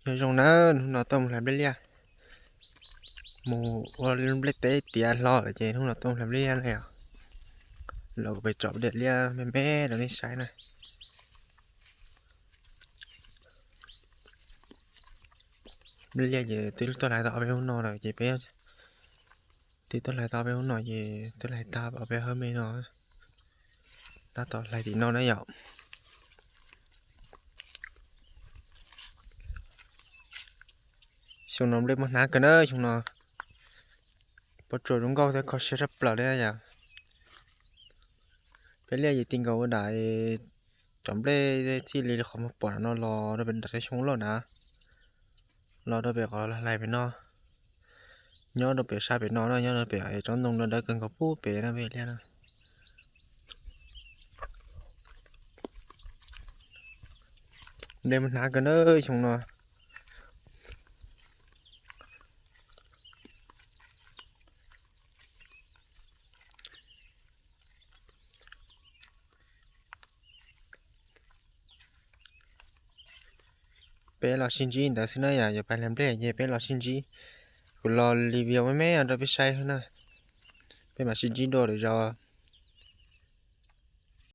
Nyob zoo na, hnub no tuaj mus hlais nplej liaj, mus ua nplej teb tiav hlo lawm ces hnub no tuaj mus hlais nplej liaj na yom. Los kuv pem tsom nplej liaj me me rau nej saib na. Nplej liaj ces twb tuaj hlais tau ob peb hnub no lawm ces peb twb tuaj hlais tau ob peb hnub no ces twb hlais tag ob peb hawb me no. Tab tom hlais tim no na yom. Xyoo no nplej muaj hnab kawg na xyoo no. Pob tsuas zoo nkauj thiab kho siab tshaj plaws li yom. Peb liaj ces ti nkaus ua dam, cov nplej txij li qhov muag pom no los rau pem dam xyoo loj na, los rau pem qhov hlais pem no. Nyob rau pem sab pem no na, nyob rau pem tsob ntoo dawb dawb kawg nkaus pub pem na peb liaj na. Nplej muaj hnab kawg na xyoo no. Peb los sib ntsib ntawd xwb na yom, yuav pais hlais nplej ces peb los sib ntsib. Kuv los li video me me rau peb saib xwb na. Peb mam sib ntsib dua lwm zaus.